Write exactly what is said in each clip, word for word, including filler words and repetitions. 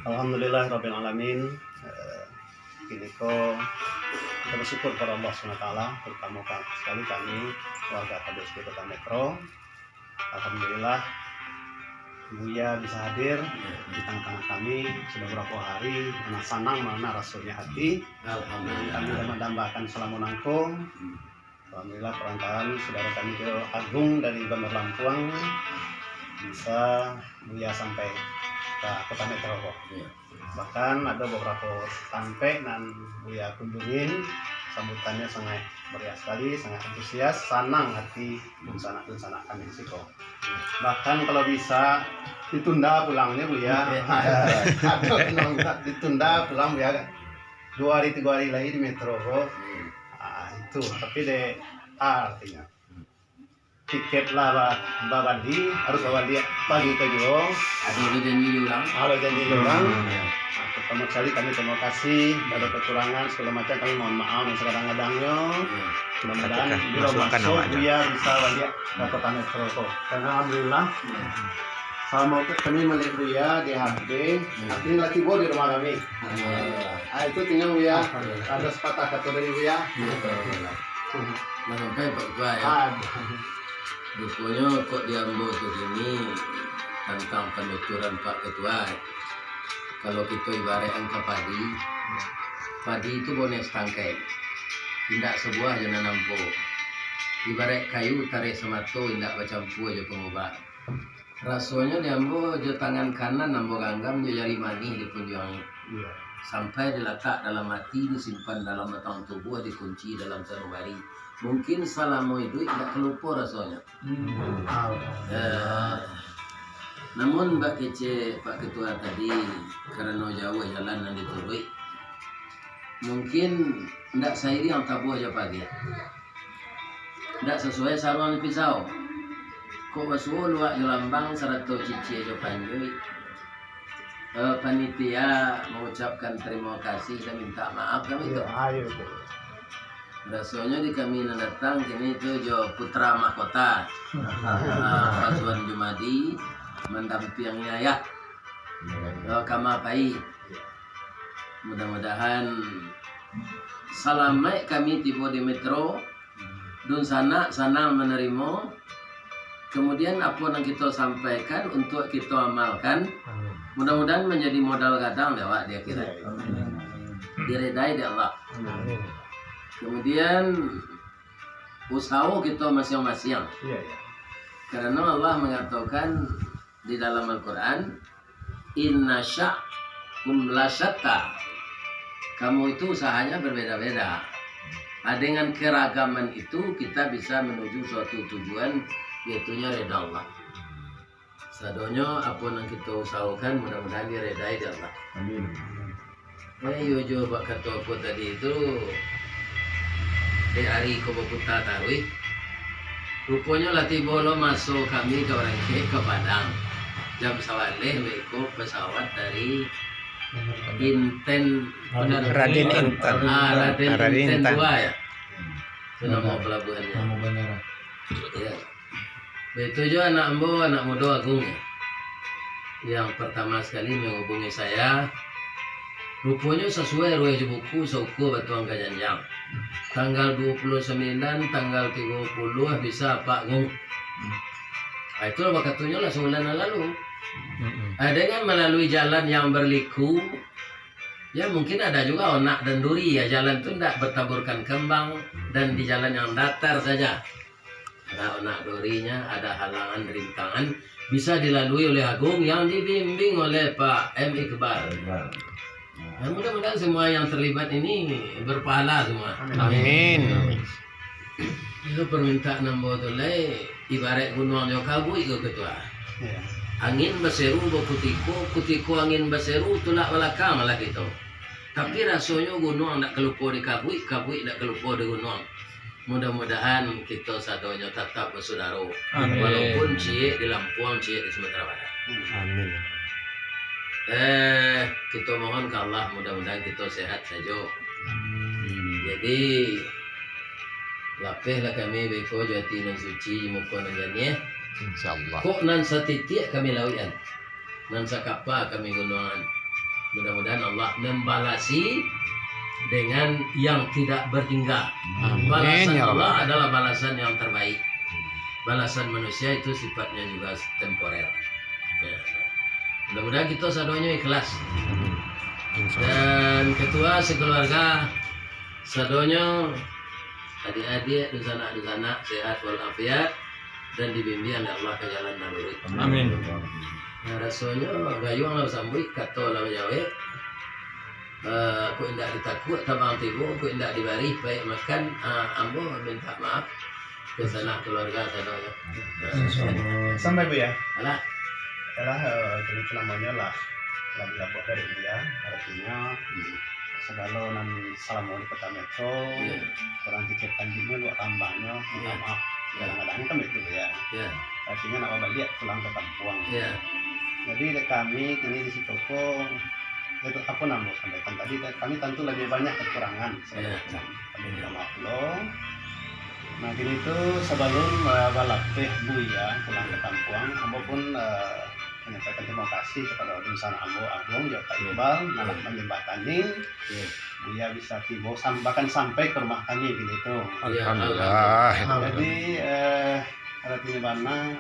Alhamdulillah Rabbil Alamin. Eh, kini ko kita bersyukur kepada Allah Subhanahu Wa Taala, terutama ka-, sekali kami warga K B S P Kota Metro. Alhamdulillah, Buya bisa hadir di tengah-tengah kami sudah berapa hari, dengan sanang mana rasanya hati. Alhamdulillah. Kami dah mendambakan selama nangkong. Hmm. Alhamdulillah, perantauan saudara kami tu Agung dari Bandar Lampung bisa Buya sampai ka Kota Metro ko. Iya. Bahkan ada beberapa tampek nan Buya kunjungin, sambutannya sangat meriah sekali, sangat antusias, sanang hati dunsanak-dunsanak kami siko. Bahkan kalau bisa ditunda pulangnya, Buya. Iya. Ada yang minta ditunda pulang, Buya, kan? Dua hari, tiga hari lagi di Metro ko. Hmm. Ah, itu, tapi dek, ah, artinya. Tiket lah ba-, babali, harus babali pagi ko juo. Ado, ado janji jo urang. Ado janji jo urang. Hmm. Nah, pertama sekali kami terima kasih, ada kekurangan segala macam kami mohon maaf yang sekadang-kadangnyo. Hmm. Mudah-mudahan Masukkan, bila masukkan masuk namanya. Buya bisa baliak ka Kota Metro ko. Karena alhamdulillah, Hmm. Salamo tu kami maliek Buya di H P, Hmm. artinyo lah tibo di rumah kami. Hmm. Ah, itu tinggal Buya. Hmm. Ada sepatah kata dari Buya. Hmm. Nah, sampai Pak Ketua, ya. Ah. Ruponyo kok di ambo tu kini tantang panuturan Pak Ketua. Kalau kito ibaraikkan ka padi, padi tu boneh satangkai, indak sabuah jo nan ampo. Ibaraik kayu tareh samato, indak bacampua jo pangubah. Rasonyo di ambo jo tangan kanan ambo ganggam, jo jari manih dipunjuangi. Iya. Sampai dilatak dalam ati, disimpan dalam batang tubuah, dikunci dalam sanubari. Mungkin salamo iduik indak ka lupo rasonyo. Hmm. Ya. Namun bak kecek Pak Ketua tadi, karano jauah jalan nan dituruik, mungkin indak sairiang tabuah jo pagiah. Indak sasuai saruang jo pisau. Kok basuo luak jo lambang sarato cicia jo panjuik. Eh, panitia mengucapkan terima kasih dan minta maaf kami tu. Iya, ayo tu. Rasonyo di kami nan datang kini tu jo putra mahkota. Ah, Pak Zuan Jumadi mandampingi ayah. Iya. Eh, kama pai. Mudah-mudahan salamaik kami tibo di Metro. Dunsanak sanang manarimo. Kemudian, apo nan kito sampaikan untuak kito amalkan, Amin. Mudah-mudahan manjadi modal gadang dek awak di akhirat. Amin. Diredai dek Allah. Amin. Kemudian, usaho kito masiang-masiang. Iya, iya. Karano Allah mangatokan di dalam Al-Quran, "Inna sya'kum lasyatta." Kamu itu usahanya berbeda-beda. Nah, dengan keragaman itu, kita bisa menuju suatu tujuan, yaitunya reda Allah. Sadonyo apo nan kito usahokan, mudah-mudahan diredai dek Allah. Amin. Eh, iyo jo bak kato ko tadi tu, dek ari ko baputa taruih. Ruponyo lah tibo lo maso kami ka barangkek ka Padang. Jam sabaleh baiko pesawat dari Inten Raden Intan. Ah, Raden Raden Inten Intan. Dua, ya. Itu nama Bandar. Pelabuhannya. Nama bandara. Ya. Itu jo anak ambo, anak mudo Agung. Yang pertama sekali menghubungi saya, ruponyo sasuai ruweh jo buku, saukua batuang ka janjang. Tanggal dua puluh sembilan, tanggal tiga puluh bisa, Pak Gung. Ah, itulah bakatunyo lah sabulan nan lalu. Mm-mm. Ah, dengan melalui jalan yang berliku, ya mungkin ada juga onak dan duri, ya, jalan tu ndak bertaburkan kembang dan di jalan yang datar saja. Ada onak durinya, ada halangan, rintangan, bisa dilalui oleh Agung yang dibimbing oleh Pak M Iqbal. Iqbal. Ya, mudah-mudahan semua yang terlibat ini berpahala semua. Amin. Amin. Itu permintaan ambo tu lai, ibarat gunuang jo kabuik ko, Ketua. Ya. Angin baseru bakutiko, kutiko angin baseru, tulak balakang lah kito. Tapi rasonyo gunuang ndak kalupo di kabuik, kabuik ndak kalupo di gunuang. Mudah-mudahan kito sadonyo tatap basudaro, Amin. Walaupun ciek di Lampung, ciek di Sumatera Barat. Amin. Eh, kito mohon ka Allah, mudah-mudahan kito sehat sajo. Amin. Jadi, lapehlah kami beko jo ati nan suci, jo muko nan janiah. Insyaallah. Kok nan satitiak kami lauikan, nan sakapa kami gunuangan. Mudah-mudahan Allah membalasi dengan yang tidak berhingga. Amin, balasan ya Allah Rabbal. Adalah balasan yang terbaik. Balasan manusia itu sifatnya juga temporer. Ya. Mudah-mudahan kita sadonyo ikhlas. Amin. Insya Allah. Dan ketua sekeluarga sadonyo, adik-adik, dunsanak-dunsanak, sehat walafiat, dan dibimbing oleh Allah ka jalan nan luruih. Amin. Nah, rasonyo gayuang lah basambuik, kato lah bajawek. Eh, kok indak ditakuak tabang tibo, kok indak dibari paik makan, ah, ambo minta maaf ka sanak keluarga sadonyo. Insya Allah. Sampai, Buya? Alah. Alah, eh, jadi itu namanya lah, lah dilabuah dari Buya, artinya, hmm, segalo nan salamo di Kota Metro, iya, kurang kecil tanjungnyo, luak tambangnyo, minta, iya, maaf. Iya. Kadang-kadang kan begitu, Buya. Iya. Artinya nak babaliak pulang ka kampuang. Iya. Jadi, dek kami kini di siko ko, itu apo nan ambo sampaikan tadi, dek kami tantu labiah banyak kekurangan. Iya. Kami minta maaf lo. Nah, kini tu sabalun, eh, balapeh Buya pulang ka kampuang, ambo pun, eh, manyampaikan tarimo kasih kapado dunsanak ambo Agung jo Pak, iya, Iqbal, nan lah, iya, manjambatani, iya, Buya bisa tibo sam-, bahkan sampai ka rumah kami kini tu. Alhamdulillah. Jadi, eh, aratinyo bana,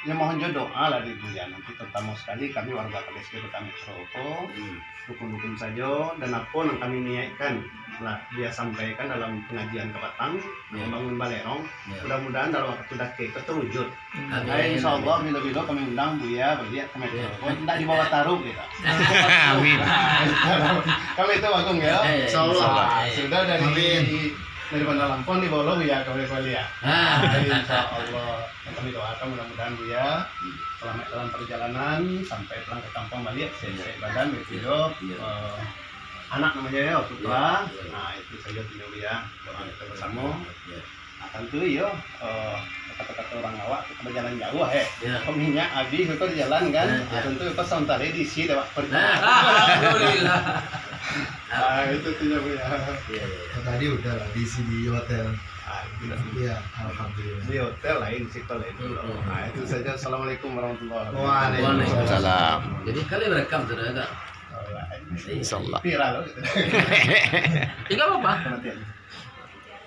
yo mohon jo doa lah dari Buya nanti, terutamo sakali kami warga K B S P Kota Metro ko, hmm, dukun-dukun sajo, dan apo nan kami niaikkan lah Buya sampaikan dalam pangajian kapatang, iya, mambangun balerong. Iya. Mudah-mudahan dalam waktu dakek ko tawujud. Amin. Nah, insya Allah, bilo-bilo kami undang Buya baliak ka Metro. Iya. Kok ndak di bawah taruh gitu. Amin. Kami itu, Agung, ya. Eh, insya Allah. Insya Allah. Sudah dari, amin, dari Bandar Lampung dibawa Buya ka baliak. Ah. Nah, insya Allah. Yang kami doakan mudah-mudahan Buya selamat dalam perjalanan sampai pulang ke kampung baliak, sehat-sehat badan, begitu, iya, eh, anak namanya ya, putra. Iya, iya. Nah, itu saja dulu Buya. Doa kita bersama. Iya. Nah, tantu iyo, eh, kata-kata urang awak, kita bajalan jauh, eh. Iya. Kok minyak habis, kok di jalan, kan? Iya, iya. Nah, tantu kok samantaro diisi dek awak. Nah, alhamdulillah. Nah, itu tu, Buya. Iya, iya, iya. Tadi udah lah diisi di hotel. Ah, iya. Iya, alhamdulillah. Di hotel lain, siko lain dulu. Mm-mm. Nah, itu saja. Assalamualaikum warahmatullahi wabarakatuh. Waalaikumsalam. Jadi, kalian rekam sudah, kan? Alright. Insya Allah. Viral, gitu. Tidak apa-apa. Pengertian.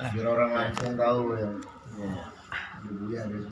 Biar orang Lampung tahu yang, ya, Buya dari